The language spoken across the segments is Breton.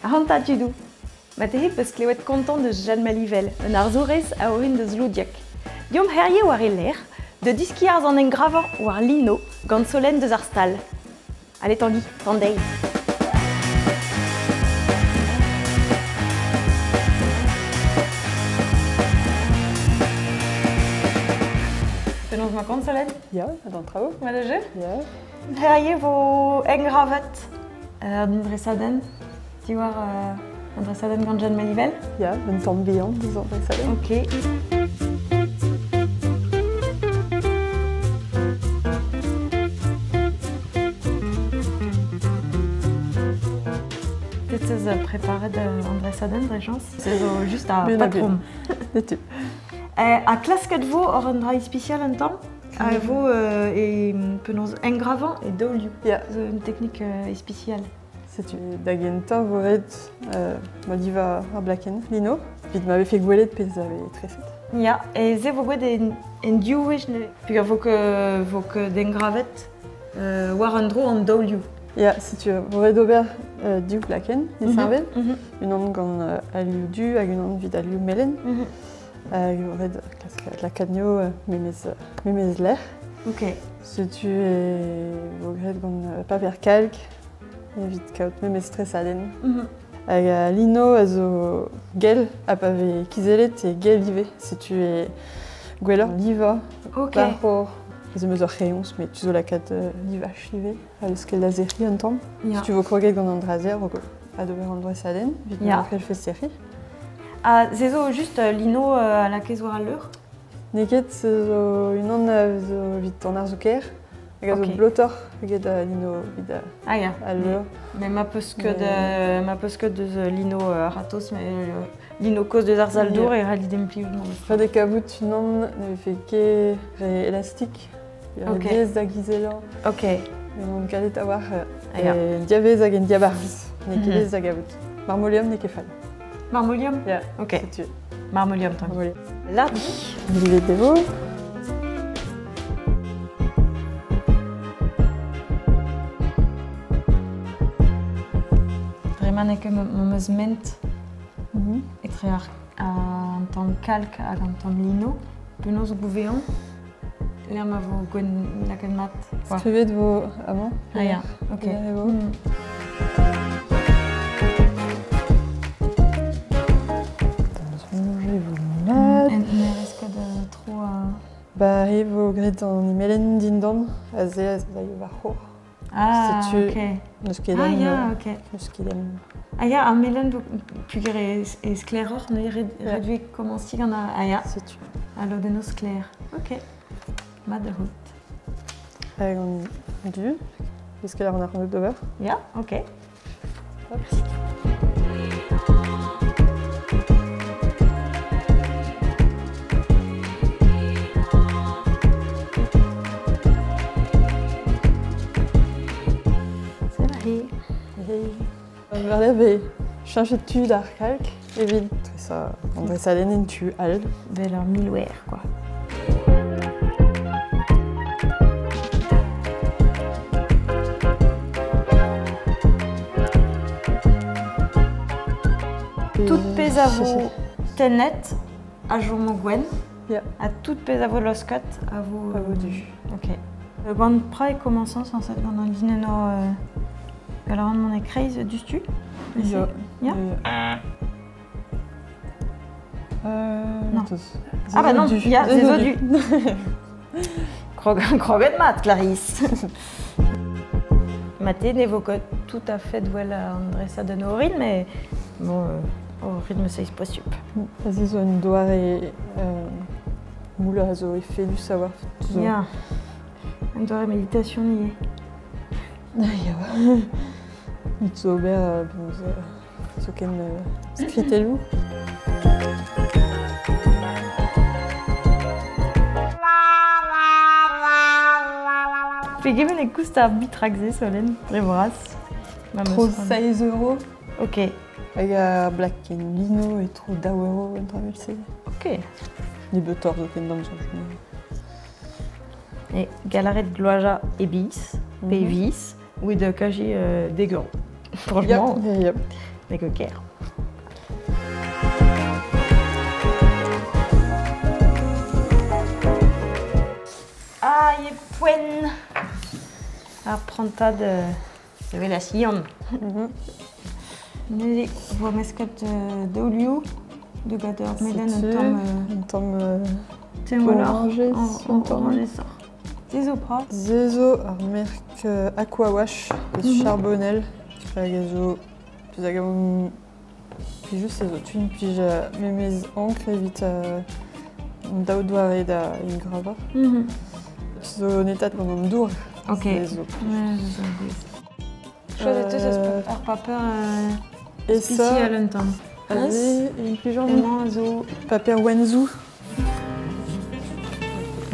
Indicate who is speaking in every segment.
Speaker 1: Ac'hanta tudoù! Marteze 'peus klevet kontañ deus Jeanne Malivel, un arzourez a orin deus Loudieg. Deomp herie war he lerc'h da deskiñ arz an engravañ war lino gant Solenn deus ar stal. Allez Tanguy, tan dezhi! Penaos 'mañ kont Solenn?
Speaker 2: Ya, d'an traoù.
Speaker 1: Mat eo jeu?
Speaker 2: Ya.
Speaker 1: Herie vo engravet un dresadenn diwar un dresadenn gant Jeanne Malivel.
Speaker 2: Ya, un tamm bihan deus an dresadenn.
Speaker 1: Ok. Te 'teus preparet an dresadenn dre chañs? Se zo just ar patrom.
Speaker 2: Setu.
Speaker 1: Ha klasket vo oc'h un dra ispisial un tamm? A vo e penaos engravañ e daolioù.
Speaker 2: Ya.
Speaker 1: Zo un teknik ispisial.
Speaker 2: Setu da gentañ vo ret ma diva ar blakenn lino evit ma vefe gwelet pezh a vez treset.
Speaker 1: Ya, e se vo gwelet en, en div wech neuze. Peogwir vo ket vo ket engravet war un dro an daolioù.
Speaker 2: Ya, setu vo ret ober div blakenn disheñvel, unan gant al liv du hag unan evit al liv melen. Hag eo ret klask lakaat anezho memes, memes lec'h.
Speaker 1: Ok.
Speaker 2: Setu e vo graet gant paper kalk evit kaout memes tresadenn. Hag al lino a zo gell ha pa vez kizellet eo gell ivez. Setu e gwelloc'h livañ
Speaker 1: Ok.
Speaker 2: war Ez eus ur c'hreioñs met tu zo lakaat livaj ivez, ha leuskel da sec'hiñ un tamm.
Speaker 1: Ya.
Speaker 2: Si tu vo kroget gant an dra-se a-raok adober an dresadenn evit
Speaker 1: Ya.
Speaker 2: ma c'hellfe sec'hiñ.
Speaker 1: Ha se zo just lino a lakaez war al leur?
Speaker 2: N'eo ket, se zo unan a zo evit an arzoù-kaer hag a zo blotoc'h eget lino evit
Speaker 1: Ah ya.
Speaker 2: al leur.
Speaker 1: Mais ma peus ket ma peus ket deus lino a-ratozh, mais lino kozh deus ar sal-dour e c'halli implijout memes.
Speaker 2: Ret eo kavout unan ne vefe ket re elastik, re diaes da gizellañ.
Speaker 1: Ok.
Speaker 2: Unan kalet a-walc'h
Speaker 1: Ah ya.
Speaker 2: en diavez hag en diabarzh. N'eo ket aes da gavout. Marmolium n'eo ket fall.
Speaker 1: Marmolium?
Speaker 2: Ya,
Speaker 1: Ok.
Speaker 2: setu.
Speaker 1: Marmolium, tangi.
Speaker 2: Marmolium.
Speaker 1: Lardi.
Speaker 2: Livet e vo.
Speaker 1: Bremañ n'eo ket ma 'm eus ment etre ar an tamm kalk hag an tamm lino. Penaos gouvezañ lec'h ma vo gwenn lakaet mat.
Speaker 2: Skrivet vo amañ.
Speaker 1: Ah ya, ok.
Speaker 2: E vo. Soñj e vo mat.
Speaker 1: Ne rez ket trop a...
Speaker 2: Ba e vo graet an emelen dindan, aze az aio war-c'horre.
Speaker 1: Ah,
Speaker 2: Setu
Speaker 1: ok.
Speaker 2: n'eus ket
Speaker 1: Ah
Speaker 2: em
Speaker 1: ya, ok.
Speaker 2: n'eus ket em
Speaker 1: Ah ya, ar melen peogwir e sklaeroc'h neuze ret ret vez komañsiñ gant ar... Ah ya,
Speaker 2: Setu.
Speaker 1: al lodennoù sklaer. Ok. Mat da c'hoût.
Speaker 2: Hag an du, eus ket ar an d'ober.
Speaker 1: Ya, ok.
Speaker 2: Hop.
Speaker 1: C'est vrai.
Speaker 2: Hey. War vez cheñchet tu d'ar kalk evit tresañ an dresadenn en tu all.
Speaker 1: Vel ur milouer, quoi. Tout pezh a vo tennet a chomo gwenn.
Speaker 2: Ya.
Speaker 1: Ha tout pezh a vo losket a vo...
Speaker 2: A vo du.
Speaker 1: Ok. Gant pra e komañsañ sañset gant an linennoù gant a ran mont e-kreiz diouzhtu.
Speaker 2: Ya.
Speaker 1: Ya.
Speaker 2: Non.
Speaker 1: Ah bah non, ya, se zo du. Kroget mat, Clarisse. Mate ne vo ket tout à fait well an dresadenn orin, mais bon, au rythme seizh posupl.
Speaker 2: Aze zo un doare moulañ a zo efedus a-walc'h. Zo.
Speaker 1: Ya, un doare méditation ivez.
Speaker 2: Ya. It zo ober penaos zoken skritelloù.
Speaker 1: Pegement e koust ar bitrak-se, Solenn, dre vras?
Speaker 2: Tro 6 euros.
Speaker 1: Ok.
Speaker 2: Hag ar Black Lino e tro 2 euro un dra evel-se.
Speaker 1: Ok.
Speaker 2: Nebeutoc'h zoken d'am soñj.
Speaker 1: E galaret gloaja e biz, pe vis, with kaji dek euro. Franchement.
Speaker 2: Yep, yep.
Speaker 1: N'eo ket ker. Ah, e poent ar prantad evel a sian. Neuze vo mesket daou liv de gant ur melen un tamm...
Speaker 2: Un tamm orangez.
Speaker 1: Orangez. Se zo pra?
Speaker 2: Se zo ar merk Aquawash eus Charbonnel. Hag a zo... Pis hag Puis just se zo tun pij memez ankr evit daou doare da engravañ. Zo netat gant an dour.
Speaker 1: Ok.
Speaker 2: Se zo.
Speaker 1: Choiset teus ar paper spécial un tamm.
Speaker 2: Aze, implijan
Speaker 1: Emañ zo...
Speaker 2: Paper Wenzhou.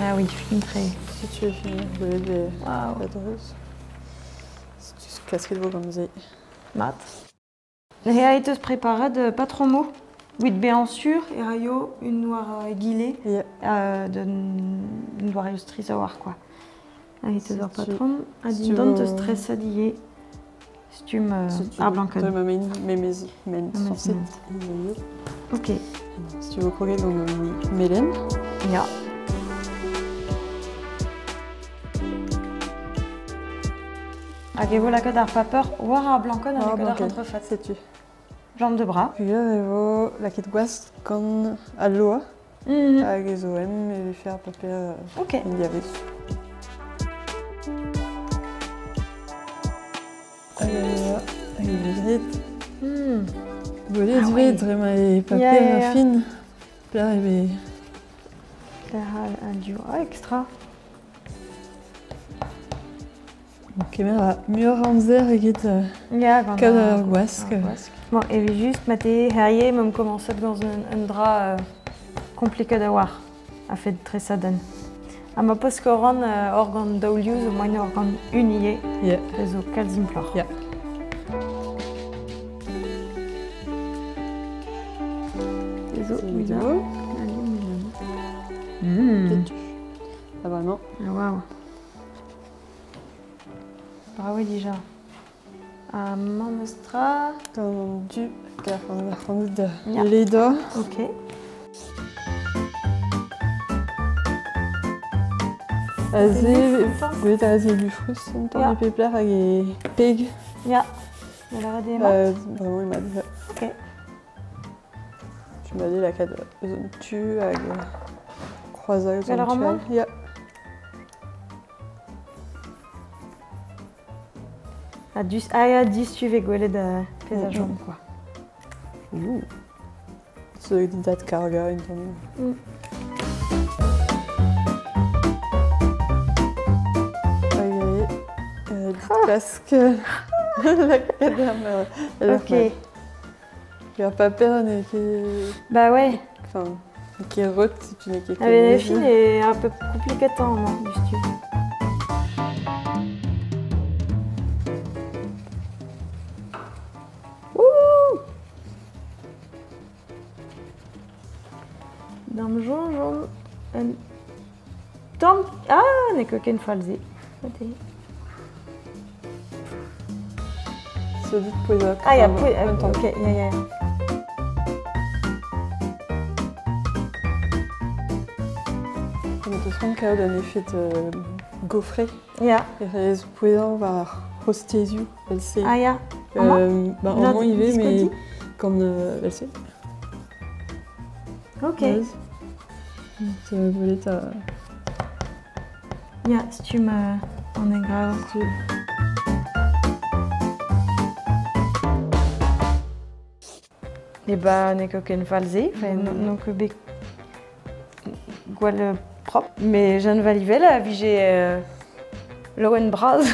Speaker 1: Ah oui, fin très.
Speaker 2: Si tu veux finir, gwelet e la-dreuz. Si tu klasket vo gant se.
Speaker 1: Mat. Neuze teus preparet patron mo. Wit bezañ sur e raio un noir egile d'un doare eus a war quoi. Hag teus ur patron ha dindan teus treset ivez stumm ar blankenn.
Speaker 2: Ma memez ment sañset.
Speaker 1: Ok.
Speaker 2: Si tu veux kroget gant an melen.
Speaker 1: Ya. Hag e vo lakaat ar paper war ar blankenn hag lakaat ar entrefat.
Speaker 2: Setu.
Speaker 1: Jambe de bras.
Speaker 2: Puis là, e vo lakaet gwast gant al loa. Hag e zo em e vefe ar paper en diavez. Hag e vez Gwelet vez dre ma e paper a fin. Per e vez...
Speaker 1: Per a du extra.
Speaker 2: Kemer a muioc'h amzer eget kaout ar gwask.
Speaker 1: Bon, evit just mate herie ma'm komañset gant un dra kompliket a-walc'h a-fet tresadenn. Ha ma peus ket ran hor gant daou liv zo moaien hor gant un ivez. Yeah. Zo kalz imploc'h.
Speaker 2: Yeah.
Speaker 1: Zo
Speaker 2: video. Ah vraiment.
Speaker 1: Ah waouh. Bravo dija. Ha memestra...
Speaker 2: Gant du ar da leda.
Speaker 1: Ok.
Speaker 2: Aze, gwelet aze lufrus un tamm e pep lec'h hag e peg.
Speaker 1: Ya. Da lavaret eo mat.
Speaker 2: Vraiment eo mat.
Speaker 1: Ok.
Speaker 2: Tu m'as dit lakaat eus an tu hag kroazañ eus an tu all. Ya.
Speaker 1: Ha dus, ah ya, distu vez gwelet pezh a chom, quoi.
Speaker 2: Zo dat kargañ un tamm. Hag klask lakaat ar
Speaker 1: Ok.
Speaker 2: Ar paper n'eo ket...
Speaker 1: Bah ouais.
Speaker 2: Enfin, n'eo ket reut, tu n'eo ket...
Speaker 1: Ah mais fin est un peu compliqué moi, du Dam jañ un tamm... Ah, n'eo ket ken fall-se.
Speaker 2: Se dit pouezañ.
Speaker 1: Ah ya, pouezañ, ok, ya, ya.
Speaker 2: An eus c'hoant kaout un efed gaufré.
Speaker 1: Ya.
Speaker 2: E rez pouezañ war c'hostezioù, vel-se.
Speaker 1: Ah ya.
Speaker 2: Ba, amañ ivez, mais gant vel-se.
Speaker 1: Ok.
Speaker 2: Gwelet a...
Speaker 1: Ya, stumm an engrav. E ba n'eo ket ken fall-se, n'on ket bet gwall propre. Mais Jeanne Valivel a vije laouen bras.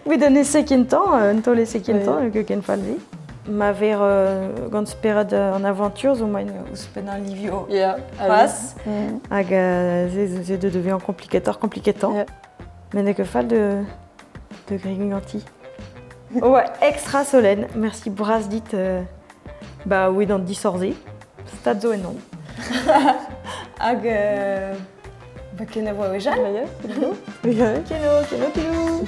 Speaker 1: Wit an ese kentañ, un taol ese kentañ, n'eo ket ken fall-se. Ma ver gant spered an aventure zo moaien ouzhpenn an livio pas. Hag se de devient complicator compliketañ. Mais n'eo ket fall de grignanti. Ouais, extra Solène. Merci bras dit bah oui dans disorze. Stad zo ennon. Hag ba kenavo a Jeanne.
Speaker 2: Keno,
Speaker 1: keno, keno.